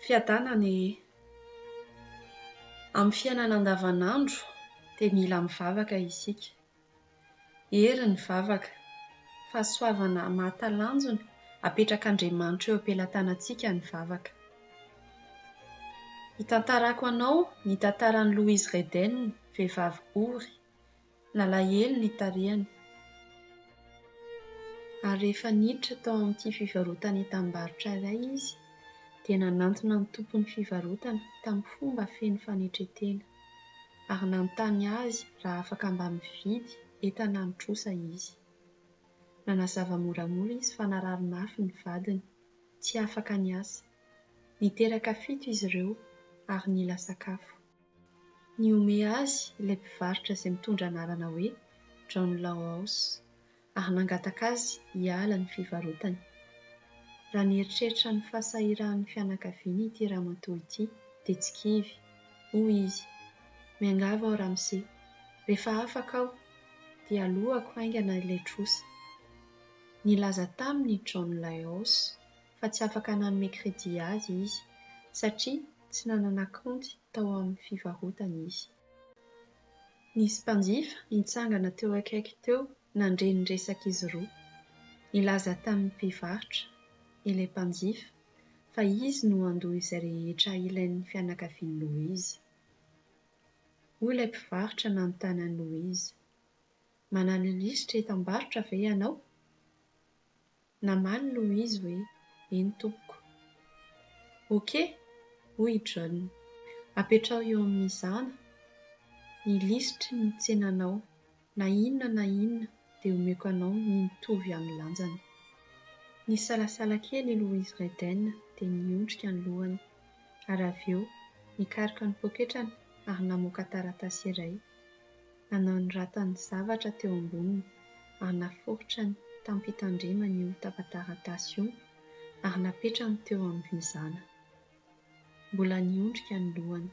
Fiadanana e! Amin'ny fiainana andavanandro dia mila mivavaka isika. Hery ny vavaka. Fahasoavana mahatalanjona apetrak'Andriamanitra eo am-pelatanantsika ny vavaka. Hitantarako anao ny tantaran'i Louise Reden, vehivavy ory. Nalahelo ny tarehiny. Ary rehefa niditra tao amin'ity fivarotana entam-barotra iray izy, dia nanantona ny tompon'ny fivarotana tamin'ny fomba feno fanetren-tena, ary nanontany azy raha afaka mba mividy entana amin'ny trosa izy. Nanazava moramora izy fa narary mafy ny vadiny, tsy afaka niasa. Niteraka fito izy ireo ary nila sakafo. Nihomehy azy ilay mpivarotra izay mitondra anarana hoe John Lawhouse ary nangataka azy hiala ny fivarotany. Raha nieritreritra ny fahasahiran'ny fianakaviany ity ramatoa ity dia tsy kivy. Hoy izy, Miangavy aho ramose, rehefa afaka aho dia aloako haingana ilay trosa. Nilaza taminy i John Lawhouse fa tsy afaka nanome crédit azy izy satria tsy nanana kaonty tao amin'ny fivarotana izy. Nisy mpanjifa nitsangana teo akaiky teo nandre ny resak'izy roa. Nilaza tamin'ny mpivarotra ilay mpanjifa fa izy no handoa izay rehetra ilain'ny fianakavian'i Louise. Hoy ilay mpivarotra nanontany an'i Louise, Manana lisitra entam-barotra ve ianao? Namaly Louise hoe, Eny tompoko. Ok, hoy i John. Apetraho eo amin'ny mizana ny lisitry ny tsenanao. Na inona na inona dia omeko anao ny mitovy amin'ny lanjany. Nisalasala kely i Louise Reden dia niondrika ny lohany. Ary avy eo nikaroka ny poketrany ary namoaka taratasy iray. Nanoratany zavatra teo amboniny ary naforitrany tamim-pitandremana io tapa-taratasy io ary napetrany teo amin'ny mizana. Mbola niondrika ny lohany.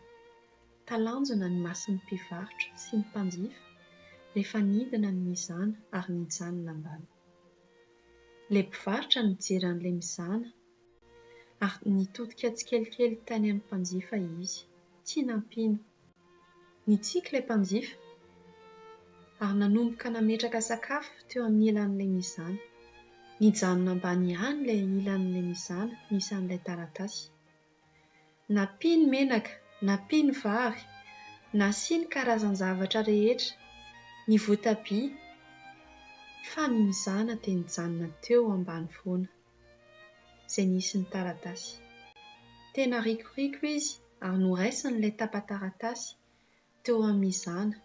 Talanjona ny mason'ny mpivarotra sy ny mpanjifa rehefa nidina ny mizana ary nijanona ambany. Ilay mpivarotra nijery an'ilay mizana ary nitodika tsikelikely tany amin'ny mpanjifa izy. Tsy nampino. Nitsiky ilay mpanjifa ary nanomboka nametraka sakafo teo amin'ny ilan'ilay mizana. Nijanona ambany ihany ilay ilan'ilay mizana nisy an'ilay taratasy. Nampiany menaka, nampiany vary, nasiany karazan-javatra rehetra, ny voatabia, fa ny mizana dia nijanona teo ambany foana. izay nisy ny taratasy. Tena rikoriko izy ary noraisiny ilay tapa-taratasy teo amin'ny mizana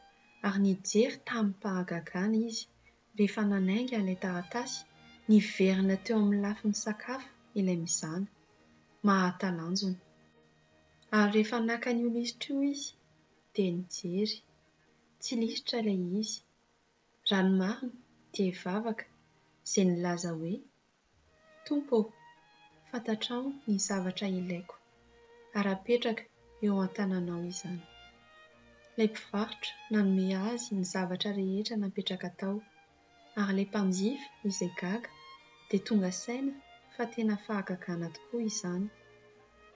ary nijery tamim-pahagagana izy rehefa nanainga ilay taratasy niverina teo amin'ny lafiny sakafo ilay mizana. Mahatalanjona. Ary rehefa naka an'io lisitra io izy dia nijery. Tsy lisitra ilay izy. Raha ny marina dia vavaka izay nilaza hoe, Tompo ô, fantatrao ny zavatra ilaiko, ary apetraka eo an-tananao izany. Ilay mpivarotra nanome azy ny zavatra rehetra napetraka tao, ary ilay mpanjifa izay gaga dia tonga saina fa tena fahagagana tokoa izany,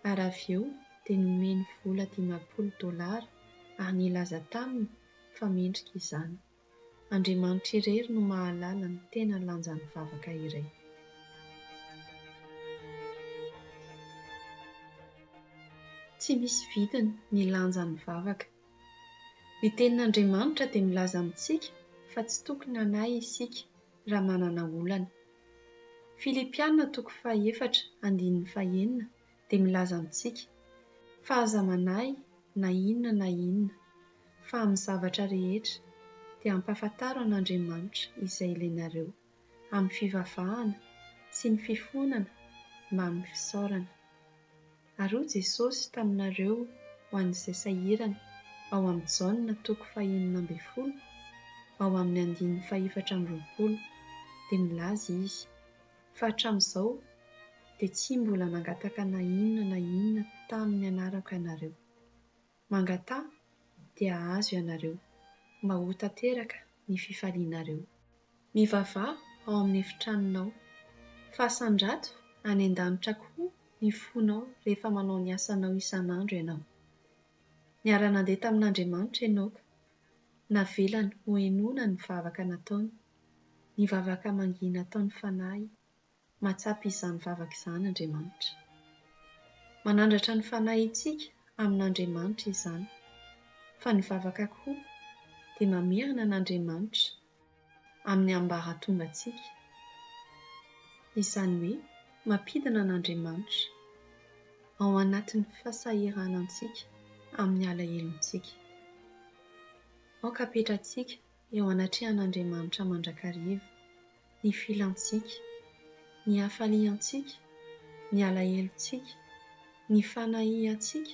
ary avy eo dia nomeny vola 50 dolara ary nilaza taminy fa mendrika izany. Andriamanitra irery no mahalala ny tena lanjan'ny vavaka iray. Tsy misy vidiny ny lanjan'ny vavaka. Ny Tenin'Andriamanitra dia milaza amintsika fa tsy tokony hanahy isika raha manana olana. Filipiana toko fahaefatra andininy fahenina dia milaza amintsika fa aza manahy na inona na inona, fa amin'ny zavatra rehetra dia ampahafantaro an'Andriamanitra izay ilainareo, amin'ny fivavahana sy ny fifonana mbamin'ny fisaorana. Ary hoy Jesosy taminareo ho an'izay sahirana ao amin'ny Jaona toko fahenina ambin'ny folo, ao amin'ny andininy fahefatra amby roapolo, dia milaza Izy, fa hatramin'izao dia tsy mbola nangataka na inona na inona tamin'ny anarako ianareo. Mangataha dia hahazo ianareo, mba ho tanteraka ny fifalianareo. Mivavaha ao amin'ny efitranonao, fa asandrato any an-danitra koa. ny fonao rehefa manao ny asanao isan'andro ianao. Niara-nandeha tamin'Andriamanitra Enoka. Navelany hohenoina ny vavaka nataony, ny vavaka mangina ataon'ny fanahy. Mahatsapa izany vavaka izany Andriamanitra. Manandratra ny fanahintsika amin'Andriamanitra izany. Fa ny vavaka koa dia mamerina an'Andriamanitra amin'ny ambaratongantsika. Izany hoe mampidina an'Andriamanitra ao anatin'ny fahasahiranantsika amin'ny alahelontsika. Aoka hapetratsika eo anatrehan'Andriamanitra mandrakariva ny filantsika, ny hafaliantsika, ny alahelontsika, ny fanahiantsika,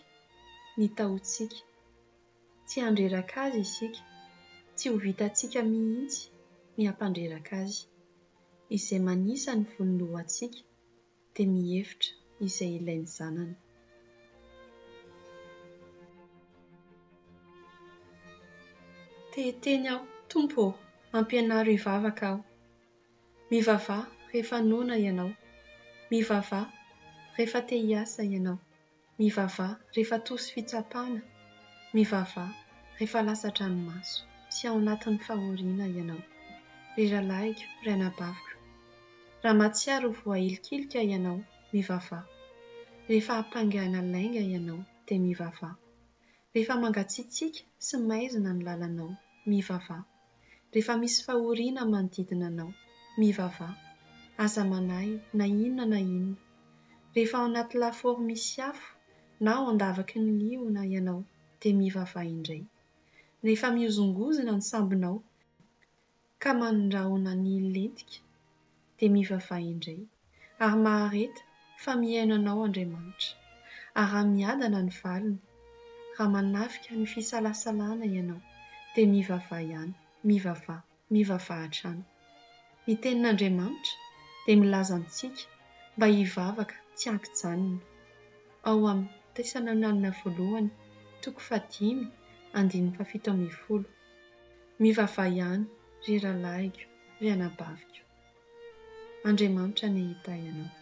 ny tahotsika. Tsy handreraka Azy isika, tsy ho vitantsika mihitsy ny hampandreraka Azy. Izay manisa ny volon-dohantsika dia mihevitra izay ilain'ny zanany. Te hiteny aho, Tompo ô, ampianaro hivavaka aho. Mivavaha rehefa noana ianao. Mivavaha rehefa te hiasa ianao. Mivavaha rehefa tosy fitsapana. Mivavaha rehefa latsa-dranomaso sy ao anatin'ny fahoriana ianao. Ry rahalahiko, ry anabaviko, raha mahatsiaro ho voahilikilika ianao, mivavaha. Rehefa ampangaina lainga ianao, dia mivavaha. Rehefa mangatsiatsiaka sy maizina ny lalanao, mivavaha. Rehefa misy fahoriana manodidina anao, mivavaha. Aza manahy na inona na inona. Rehefa ao anaty lafaoro misy afo na ao an-davaky ny liona ianao, dia mivavaha indray. Rehefa mihozongozona ny sambonao ka mandrahona ny hilentika, dia mivavaha indray, ary mahareta fa mihaino anao Andriamanitra. Ary raha miadana ny valiny, raha manafika ny fisalasalana ianao, dia mivavaha ihany, mivavaha, mivavaha hatrany. Ny Tenin'Andriamanitra dia milaza amintsika mba hivavaka tsy an-kijanona. Ao amin'ny Tesalonianina Voalohany, toko fahadimy, andininy fahafito ambin'ny folo. Mivavaha ihany, ry rahalahiko, ry anabaviko. Andriamanitra anie hitahy anao.